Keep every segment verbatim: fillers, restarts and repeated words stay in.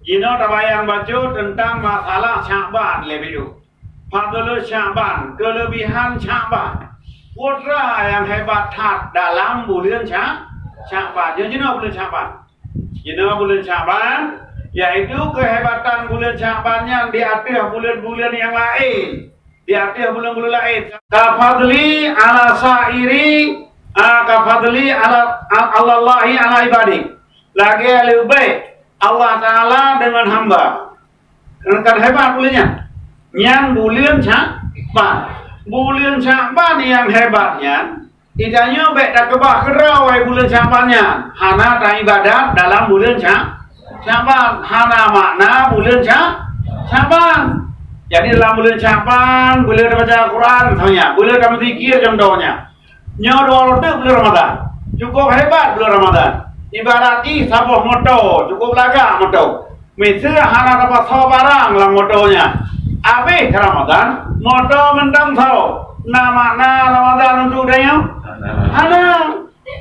Jinoe tabayang bacut teuntang masalah Syakban leubeh dulu. Fadlul Syakban, keulebihan Syakban. Putra nyang hebat that dalam buleuen Sya-, Syakban. Jinoe buleuen Syakban. Jinoe buleuen Syakban, yaitu keuhebatan buleuen Syakban nyan di ateueh buleuen-buleuen nyang laén, di ateueh buleuen-buleuen laén. Kafadli ala sa'iri, ah, kafadli ala, alallahi ala ibadi. Lagée leubeh Allah Taala deungon hamba. Kan hebat buleuen nyan. Nyan buleuen Syakban. Buleuen Syakban nyang hebat nyan, geutanyoe bék takeubah keudroe buleuen Syakban nyan. Hana taibadat dalam buleuen Sya-, Syakban. Hana makna buleuen Sya-, Syakban. Jadi dalam buleuen Syakban, boleh tabaca Al-Quran misalnya, boleh tameudzikir contohnya. Nyoe dua reutôh buleuen Ramadhan. Cukup hebat buleuen Ramadhan. Ibarat jih saboh moto, cukup lagak moto. Miseue hana tapasoe barang lam moto nyan. Abéh Ramadhan, moto mantong soe. Na makna Ramadhan untuk tanyoe? Hana.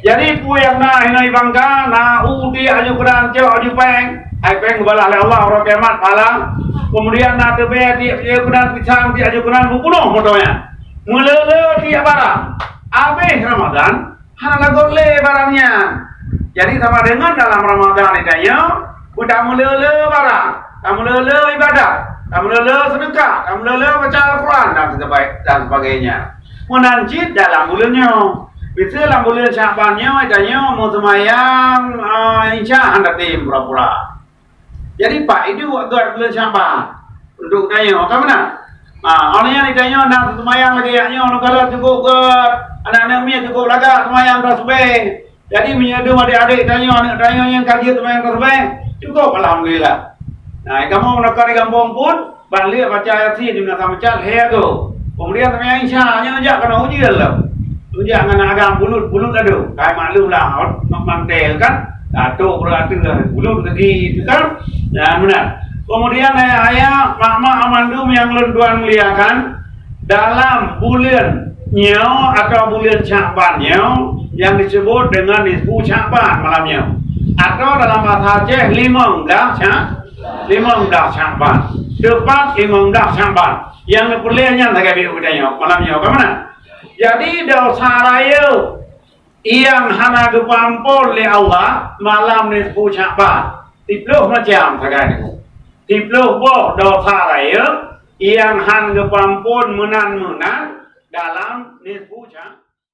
Jadi peue nyang na hinoe bangga, na u tiek aju keunan cok aju péng. Ai péng geubalah lé Allah uroe kiamat pahala. Kemudian na teubée tiek aju keunan pisang, tiek aju keunan bupuluh moto nyan. Meuleu-leu tiek barang. Abéh Ramadhan, hana lagot lé barang nyan. Jadi sama dengan dalam Ramadhan geutanyoe, tameuleu-leu barang, tameuleu-leu ibadat, tameuleu-leu seudeukah, tameuleu-leu baca Al-Quran dan sebagainya. Meunan cit dalam buleuen nyoe. Biasa lam buleuen Syakban nyoe, geutanyoe meuseumayang, ah, Isya hana tem pura-pura. Jadi, pak iduek gét buleuen Syakban. Untuk tanyoe, ka meunan? Ha, awak nyan tanyoe na seumayang lagée nyoe, nyoe kalau cukup gét, aneuk-aneuk miet cukup lagak seumayang tasbih. Jadi, meunyoe dum adék-adék tanyoe, aneuk tanyoe nyang ka jeuet seumayang tasbih, cukup alhamdulillah. Nah, kamoe meunokot di gampông pun, ban lheueh baca Yasin di meunasah meucat, lhée agoe. Kemudian seumayang Isya, nyan jak keunoe ujeuen lom. Tujak ngon agam bulut-bulut adu. Kai maklum lah, mak mantel kan. Datuk beratur bulut lagi itu kan. Nah, benar. Kemudian ayah-ayah, mak-mak mandum yang lôn tuan muliakan, dalam buleuen nyoe atau buleuen Syakban nyoe yang disebut dengan nisfu Syakban malam nyoe. Atau dalam bahasa Aceh, limong blah Syak-, limong blah Syakban. Tepat limong blah Syakban. Yang neupeuleueh nyan sagai bieu geutanyoe malam nyoe. Ka meunan? Jadi, desya rayeuk nyang hana geupeuamphon lé Allah malam nisfu Syakban. Siplôh macam sagai nyoe. Siplôh boh desya rayeuk nyang hana geupeuamphon meunan-meunan dalam nisfu Sya-,